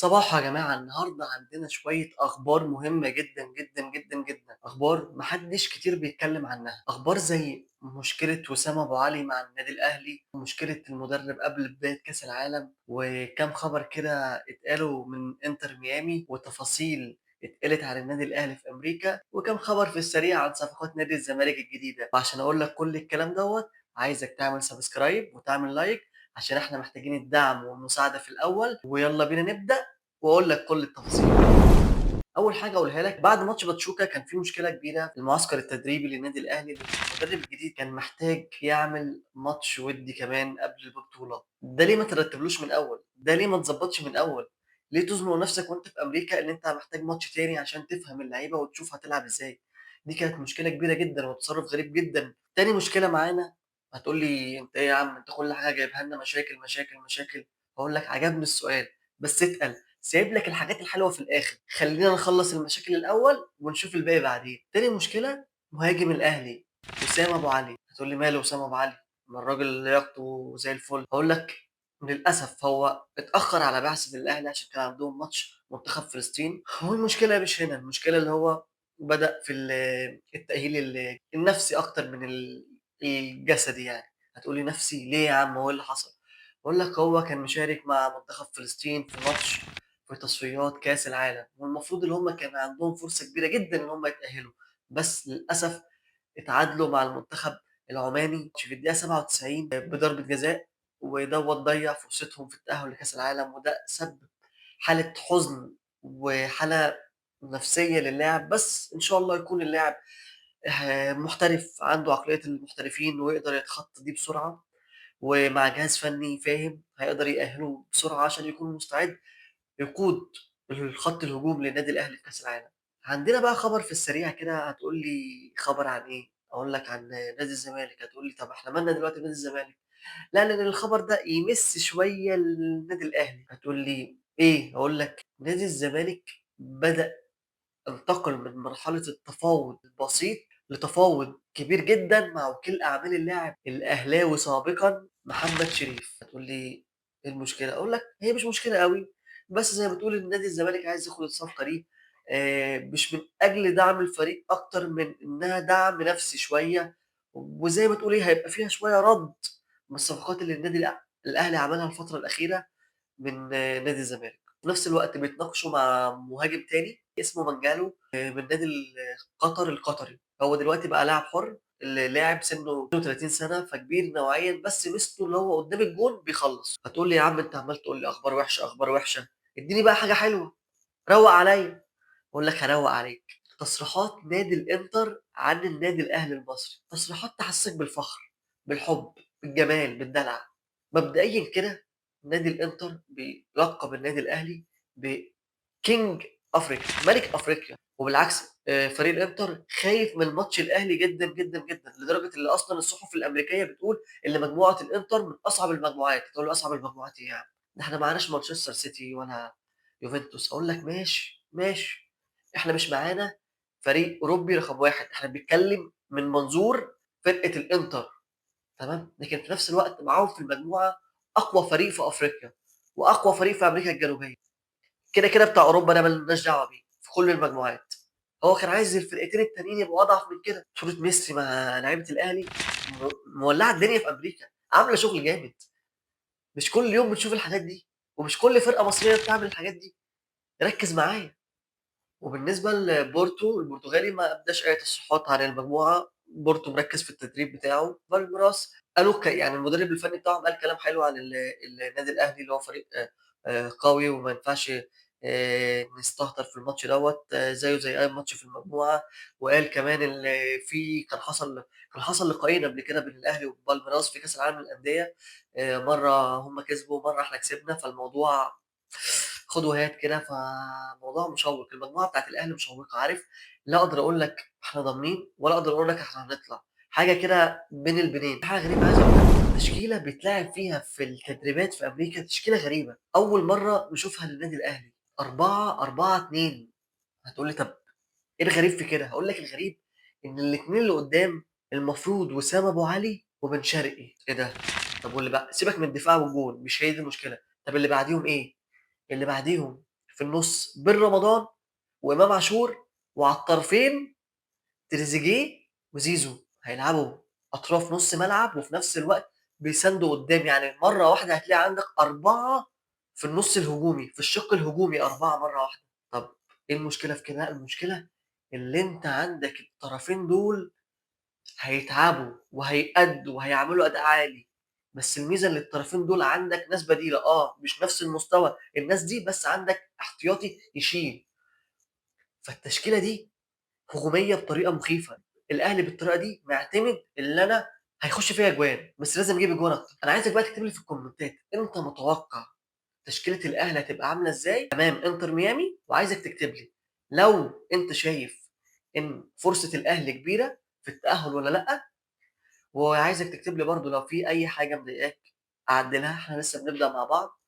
صباح يا جماعة، النهاردة عندنا شوية أخبار مهمة جدًا، جدًا، جدًا، جدًا، أخبار ما حدش كتير بيتكلم عنها، أخبار زي مشكلة وسام أبو علي مع النادي الأهلي، ومشكلة المدرب قبل بداية كأس العالم، وكام خبر كده اتقالوا من إنتر ميامي، وتفاصيل اتقالت عن النادي الأهلي في أمريكا، وكام خبر في السريع عن صفقات نادي الزمالك الجديدة. وعشان أقول لك كل الكلام دوّة، عايزك تعمل subscribe وتعمل like عشان إحنا محتاجين الدعم والمساعدة في الأول، ويلا بينا نبدأ وأقول لك كل التفاصيل. أول حاجة أقولها لك، بعد ماتش باتشوكا كان في مشكلة كبيرة في المعسكر التدريبي للنادي الأهلي، لأن المدرب الجديد كان محتاج يعمل ماتش ودي كمان قبل البطولة. ده ليه ما ترتبلوش من الأول؟ ده ليه ما تضبطش من الأول؟ ليه تزنق نفسك وأنت في أمريكا إن أنت محتاج ماتش تاني عشان تفهم اللعيبة وتشوف هتلعب إزاي؟ دي كانت مشكلة كبيرة جدًا وتصرف غريب جدًا. تاني مشكلة معانا، هتقول لي أنت إيه يا عم، أنت كل حاجة جايبها لنا مشاكل، مشاكل، مشاكل. هاقول لك عجبني السؤال، بس اتقل، سايب لك الحاجات الحلوة في الآخر، خلّينا نخلّص المشاكل الأول ونشوف الباقي بعدين. تاني مشكلة، مهاجم الأهلي وسام أبو علي. هتقول لي ماله وسام أبو علي؟ ما الراجل لياقته زي الفل. هاقول لك للأسف هو اتأخر على بعثة الأهلي عشان كان عندهم ماتش منتخب فلسطين. هو المشكلة مش هنا، المشكلة اللي هو بدأ في التأهيل النفسي أكتر من الجسدي يعني. هتقول لي نفسي ليه يا عم، هو إيه اللي حصل؟ باقول لك هو كان مشارك مع منتخب فلسطين في ماتش في تصفيات كاس العالم، والمفروض إن هم كان عندهم فرصة كبيرة جدًا إن هم يتأهلوا، بس للأسف اتعادلوا مع المنتخب العماني في الدقيقة 97 بضربة جزاء، ودوّة ضيّع فرصتهم في التأهل لكاس العالم، وده سبب حالة حزن وحالة نفسية للاعب، بس إن شاء الله يكون اللاعب محترف عنده عقلية المحترفين ويقدر يتخطى دي بسرعة، ومع جهاز فني فاهم هيقدر يأهله بسرعة عشان يكون مستعد يقود الخط الهجوم للنادي الأهلي في كأس العالم. عندنا بقى خبر في السريع كده، هتقول لي خبر عن إيه؟ أقول لك عن نادي الزمالك. هتقول لي طب إحنا مالنا دلوقتي بنادي الزمالك؟ لا، لأن الخبر ده يمس شوية النادي الأهلي. هتقول لي إيه؟ أقول لك نادي الزمالك بدأ انتقل من مرحلة التفاوض البسيط لتفاوض كبير جدًا مع وكيل أعمال اللاعب الأهلاوي سابقًا محمد شريف. هتقول لي إيه المشكلة؟ أقول لك هي مش مشكلة أوي، بس زي ما بتقول إن نادي الزمالك عايز ياخد الصفقة دي مش من أجل دعم الفريق أكتر من إنها دعم نفسي شوية، وزي ما تقول إيه، هيبقى فيها شوية رَد من الصفقات اللي النادي الأهلي عملها الفترة الأخيرة من نادي الزمالك. في نفس الوقت بيتناقشوا مع مهاجم تاني اسمه مانجالو من نادي قطر القطري. هو دلوقتي بقى لاعب حر، اللاعب سنه 32 سنة فكبير نوعيا، بس ميزته اللي هو قدام الجون بيخلص. هتقول لي يا عم انت عمال تقول لي اخبار وحشة اخبار وحشة، اديني بقى حاجة حلوة، روق عليا. اقول لك هروق عليك. تصريحات نادي الانتر عن النادي الاهلي المصري، تصريحات تحسسك بالفخر، بالحب، بالجمال، بالدلع. مبدئيا كده نادي الانتر بيلقب النادي الاهلي ب king افريقيا، ملك افريقيا. وبالعكس فريق الانتر خايف من ماتش الاهلي جدا جدا جدا، لدرجة ان اصلا الصحف الامريكية بتقول ان مجموعة الانتر من اصعب المجموعات. تقول له اصعب المجموعات ايه يا عم؟ ده احنا معناش مانشستر سيتي ولا يوفنتوس. اقول لك ماشي ماشي، احنا مش معانا فريق اوروبي رقم واحد، احنا بنتكلم من منظور فرقه الانتر، تمام؟ لكن في نفس الوقت معاهم في المجموعة اقوى فريق في افريقيا واقوى فريق في امريكا الجنوبية، كده كده بتاع اوروبا ده مالناش دعوه بيه في كل المجموعات. هو كان عايز الفرقتين التانيين يبقوا اضعف من كده. صوره ميسي مع لعيبة الاهلي مولعه الدنيا في امريكا، عامله شغل جامد. مش كل يوم بتشوف الحاجات دي، ومش كل فرقه مصرية بتعمل الحاجات دي. ركز معايا. وبالنسبة لبورتو البرتغالي ما ابداش اي تصريحات عن المجموعة، بورتو مركز في التدريب بتاعه. بالميراس قالوا يعني المدرب الفني بتاعهم قال كلام حلو عن النادي الاهلي اللي هو فريق قوي وما ينفعش نستهتر في الماتش دوت، زيه زي اي ماتش في المجموعة. وقال كمان ان في كان حصل لقاءين قبل كده بين الاهلي وبالميراس في كاس العالم للاندية، مرة هم كسبوا ومرة احنا كسبنا، فالموضوع خد وهات كده، فموضوع مشوق. المجموعة بتاعت الاهلي مشوقة، عارف؟ لا اقدر اقول لك احنا ضامنين ولا اقدر اقول لك احنا هنطلع، حاجة كده بين البنين. حاجة غريبة عايز اقول لك، تشكيله بيتلعب فيها في التدريبات في امريكا تشكيله غريبة اول مرة نشوفها للنادي الاهلي، 4-4-2. هتقول لي طب ايه الغريب في كده؟ هقول لك الغريب ان الاثنين اللي قدام المفروض وسام ابو علي وبن شرقي. ايه ده؟ طب واللي بقى سيبك من الدفاع والجون، مش هي دي المشكلة. طب اللي بعديهم ايه؟ اللي بعديهم في النُص بن رمضان وإمام عاشور، وعلى الطرفين تريزيجيه وزيزو، هيلعبوا أطراف نُص ملعب وفي نفس الوقت بيساندوا قدّام، يعني مرّة واحدة هتلاقي عندك 4 في النُص الهجومي، في الشق الهجومي 4 مرّة واحدة. طب إيه المشكلة في كده؟ لأ، المشكلة اللي أنت عندك الطرفين دول هيتعبوا وهيأدّوا وهيعملوا أداء عالي، بس الميزة إن الطرفين دول عندك ناس بديلة، مش نفس المستوى الناس دي، بس عندك احتياطي يشيل. فالتشكيلة دي هجومية بطريقة مخيفة، الأهلي بالطريقة دي معتمد اللي أنا هيخش فيّا أجوان، بس لازم أجيب أجوان أكتر. أنا عايزك بقى تكتب لي في الكومنتات أنت متوقع تشكيلة الأهلي هتبقى عاملة إزاي أمام إنتر ميامي، وعايزك تكتب لي لو أنت شايف إن فرصة الأهلي كبيرة في التأهل والّا لأ، وعايزك تكتب لي برضه لو في أي حاجة مضايقاك أعدلها، إحنا لسه بنبدأ مع بعض.